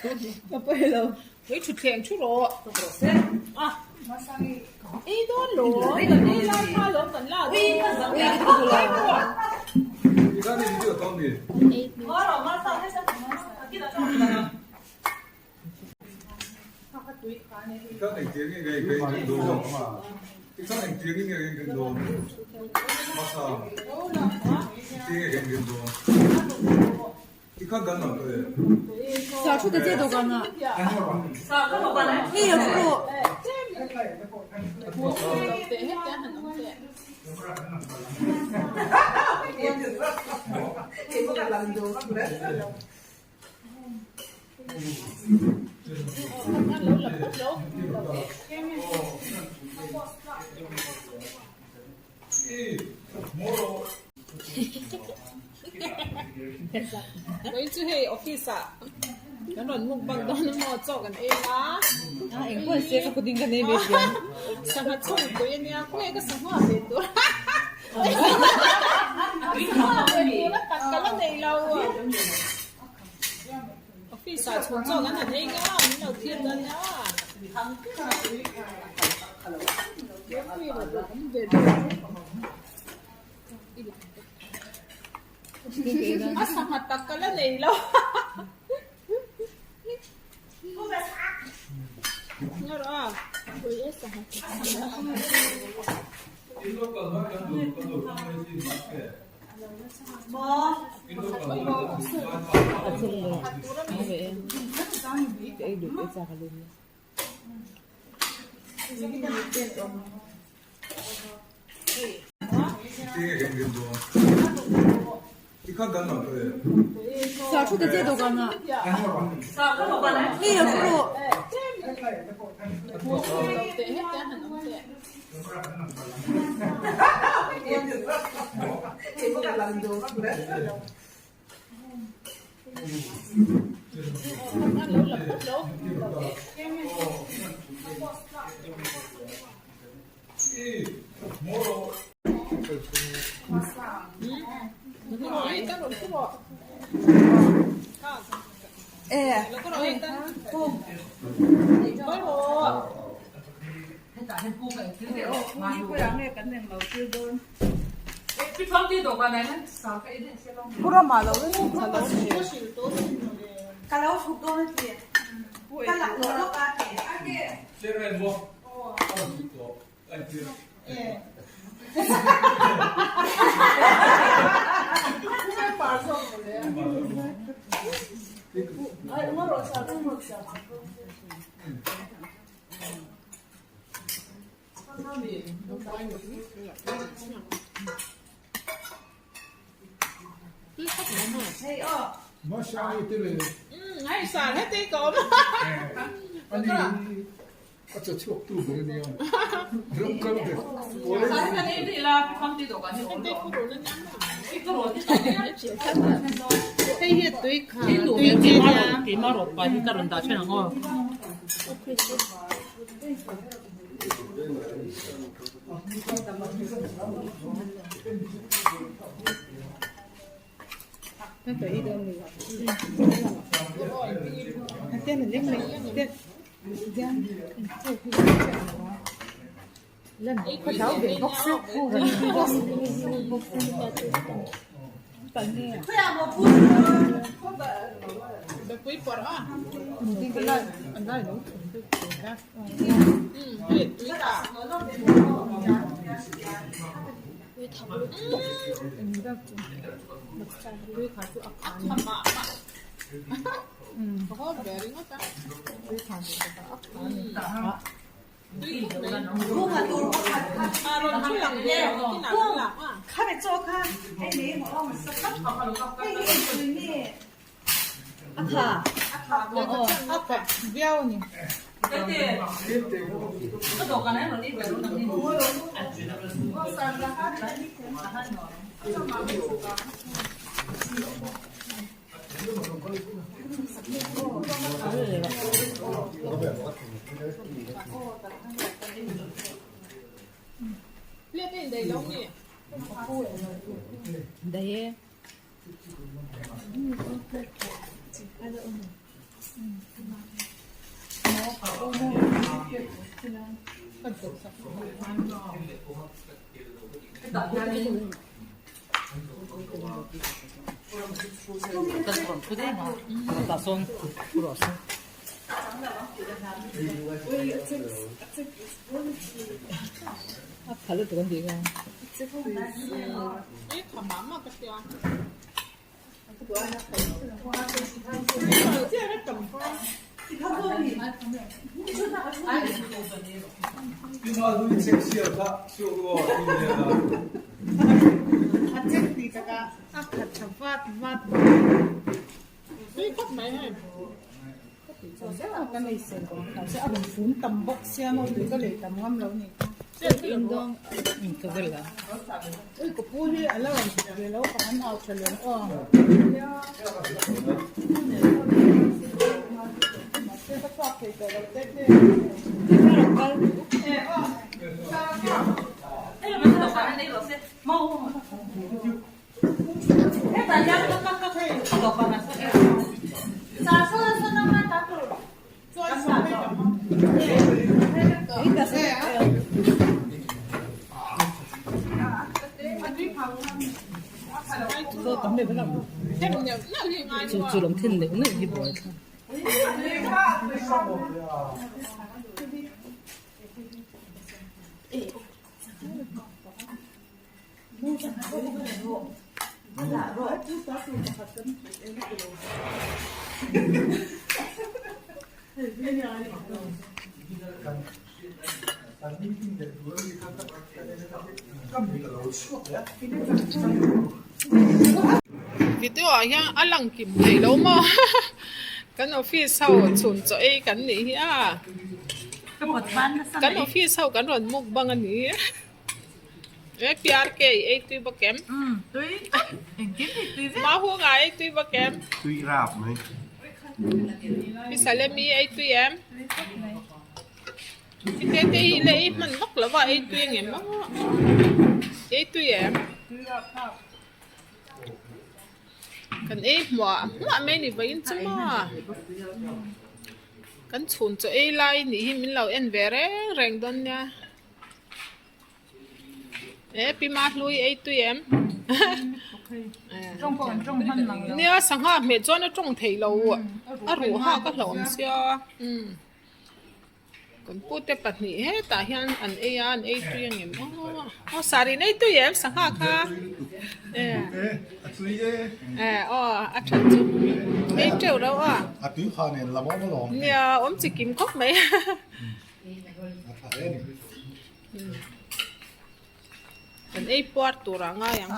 Ka pawi lo. Hei thutthleng thu rawh. A. Ei dawn lo. Kan ei lai kha lawm kan la dawn. Sa thu ta che dawhkan ah hei lo thu rawh. Kei chu hei office ah kan rawn mukbang dawn a maw chaw kan ei a. A eng pawh se ka kut in kan ei ve chiang. Sangha chhungpui a nia khawnge ka sangha ve tur sangha ve tur a tak ka la nei lo. Office ah chhun chaw kan han ei nga min lo thlir dawn nia. A sangha tak ka la nei lo. Sa thu ta che dawhkan ah hei lo thu rawh. Hei hi tui kha tui chi nia. Video ah hian a lang kim thei lo maw kan office ho chhun chaw ei kan nih hi a kan office ho kan rawn mukbang a ni. E PRK ei tui bawk em? Umm tui engkim hi tui vek. Mahunga ei tui bawk em? Tui rap mai. Pi Salemi ei tui em? Pi Tete hi la ei hman vak lo va ei tui ang em maw? Ei tui em? Kan ei hmuah hmuah mai ni vawiin chu maw? Kan chhun chaw ei lai nih hi min lo en ve reng reng dawn nia. E pi ma hlui ei tui em nia sangha hmeh chuan a tawng thei lo a ruh hak a hlauhawm sia kan pute pahnih hetah hian an ei a an ei tui ang em aw aw sari in ei tui em sangha kha e aw a that chu ei teuh reuh a nia awm chi kim khawp mai. Kan ei puar tur ah ngai ang.